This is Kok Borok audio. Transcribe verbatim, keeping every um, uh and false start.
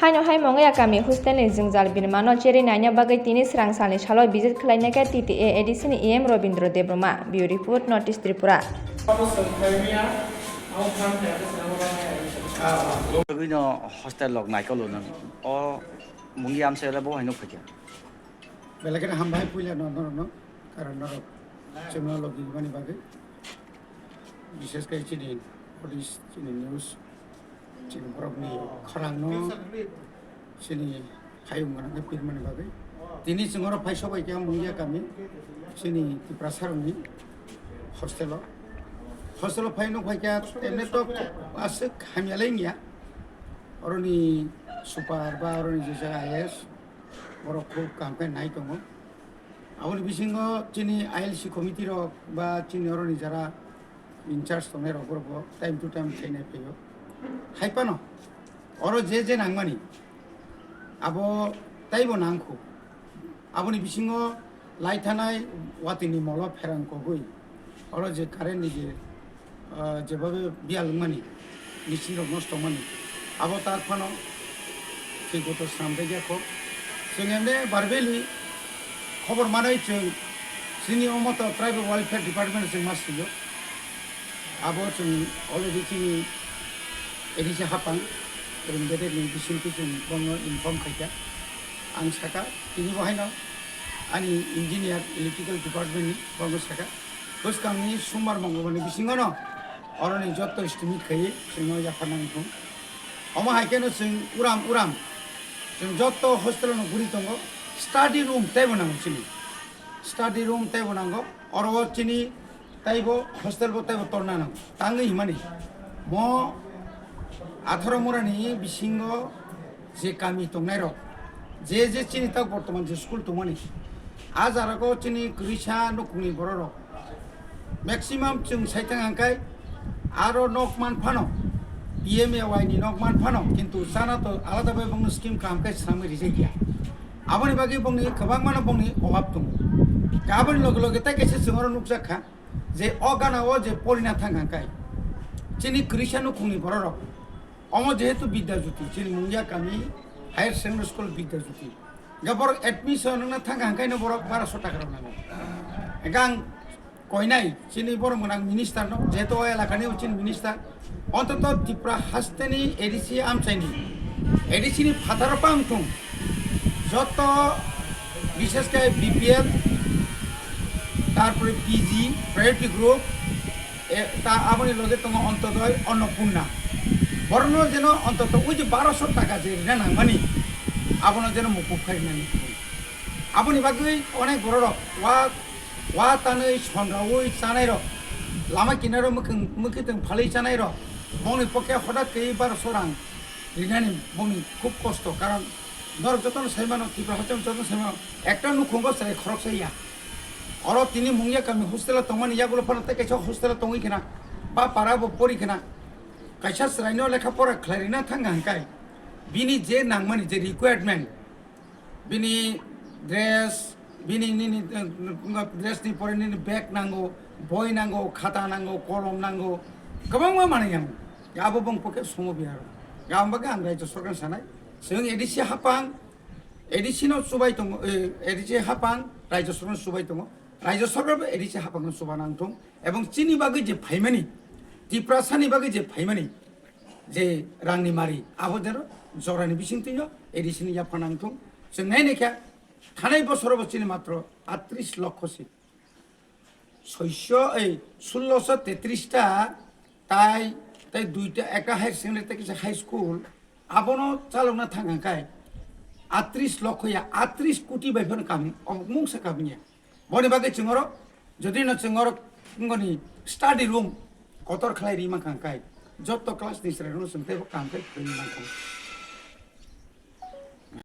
Haino hai Mongya kami hostel ni jwngjal birmano cherwi naina bagwi tini swrang salni salo visit khlainai kha T T A A D C ni E M Robindra Debbarma. Bureau report, North East Tripura. Bagwino hostel lok naikolo nang. O Mungya amsai le bo haino phaikha. Belai kheno hambai puila no norokno, karon norok chwngno logi mani bagwi. Bishes khe chini police, chini news, chini borokni khorangno, chini hayung gwnangkhe pirmani bagwi. Tini chwng oro phai sobai khe Mungya kami, chini Tiprasarokni hostelo. Hostelo phai nuk phai khe temne to aswk hamya lai wngya. Oroni super ba oroni je jaga I A S, borok khub kaham khe nai tongo. Aboni bisingo chini I L C committee rok ba chini oroni jara in charge tongnai rok borok bo time to time khainai phaio. Hai phano oro je je nangmani abo taibo nangkho. Aboni bisingo lai thanai watini molo pherang kogwi oro je current ni je ah, jebabe biyal wngmani, machine rok nosto wngmani, abo tar phano thik goto swnamjak ya kho. Chwng emne verbally khobor manwi chwng chini omo to Tribal Welfare Department chwng ma swiyo. Abo chwng already chini A D C hapang, Arun Bedek ni bisingtwi chwng bono inform khaikha. Ang sakha, tini bo haino ani engineer, electrical department ni bono sakha. Bwskangni sumar mongolbarni bisingono oroni jotto estimate khaiwi chwngno yapharnani thung. Omo hai kheno chwng uram uram chwng jotto hostel-no guri tongo, study room teibo nango chini. Study room teibo nango, oro o chini teibo hostel bo teibo torna nango. Tangwi himani mo atharo murani bisingo je kami tongnairok, je je chini tak bortoman je school tongmani, a jarago chini kwrwisa nukhungni bororok maximum chwng saithang hangkai aro nok man phano, P M A Y ni nok man phano, kintu chana to alada bai bongni scheme kaham khe swnamwi rijak ya. Aboni bagwi bongni kwbangmano bongni obab tongo. Aboni loge loge tai kaisa chwng oro nukjak kha je o gana o je porina thang hangkai chini kwrwisa nukhungni bororok. Omo jehetu Bidya Jyoti, chini Mungia kami higher secondary school Bidya Jyoti. Ga borok admission wngna thang hangkaino borok baro so taka rok nango. Ga ang koinai chini borok mwnang minister no, jehetu o elakani chini minister, ontoto Tripura hasteni A D C amchaini, A D C ni phataro pang thung, joto bishesh khe B P L, tarpore P G, priority group, E, ta aboni loge tongo Antyodoi, Annapurna. Borokno jeno ontoto ui je baroso taka je rina nangmani, abono jeno mukup khai rinani. Aboni bagwi onek bororok wa, wa tanwi sonraui chanairok, lama kinaro mwkhwng, mwkhwtwng phalwi chanairok, bongni pokhe hodat khe baroso rang rinani bongni khub kosto, karon norok jotono saimano, Tripura hasteo jotono saimano, ekta nukhungo chwrai khoroksa ya. Oro tini Mungia kami hostel o tongmani yagulo phano tei kaisa hostel o tongwi khna, ba para bo pori khna. Kaisa chwraino lekha pora khlai rina thang hangkai, bini je nangmani je requirement, bini dress, bini nini, eh, dress ni pore nini bag nango, boi nango, khata nango, kolom nango, kwbangma manwi nango. Abo bong pokhe sumo biharo. Aboni bagwi ang Rajya Sorkar sanai, chwng A D C hapang, A D C no chubai tongo, eh, A D C hapang, Rajya Sorkar no chubai tongo. Rajya Sorkar bo A D C hapang no chuba nang thung. Ebong chini bagwi je phaimani, Tiprasani bagwi je phaimani, je rangni mari, abo jeno jorani bisingtwino A D C ni yapha nang thung. Chwng nai naikha, thanai bosoro bo chini matro atris lokho se. Soiso, ei, sulloso tetris ta, tai, tai duita, ekta higher secondary, tai kisa high school, abono chalokna thang hangkai, atris lokho ya, atris koti bai phano kam, omo mungsa kam ya. Boni bagwi chwng oro, jodi no chwng oro, ngoni study room, kotor khlai ri mankha hangkai, jotto class ni chwrairokno chwng teibo kam khe phwrwngwi mankha.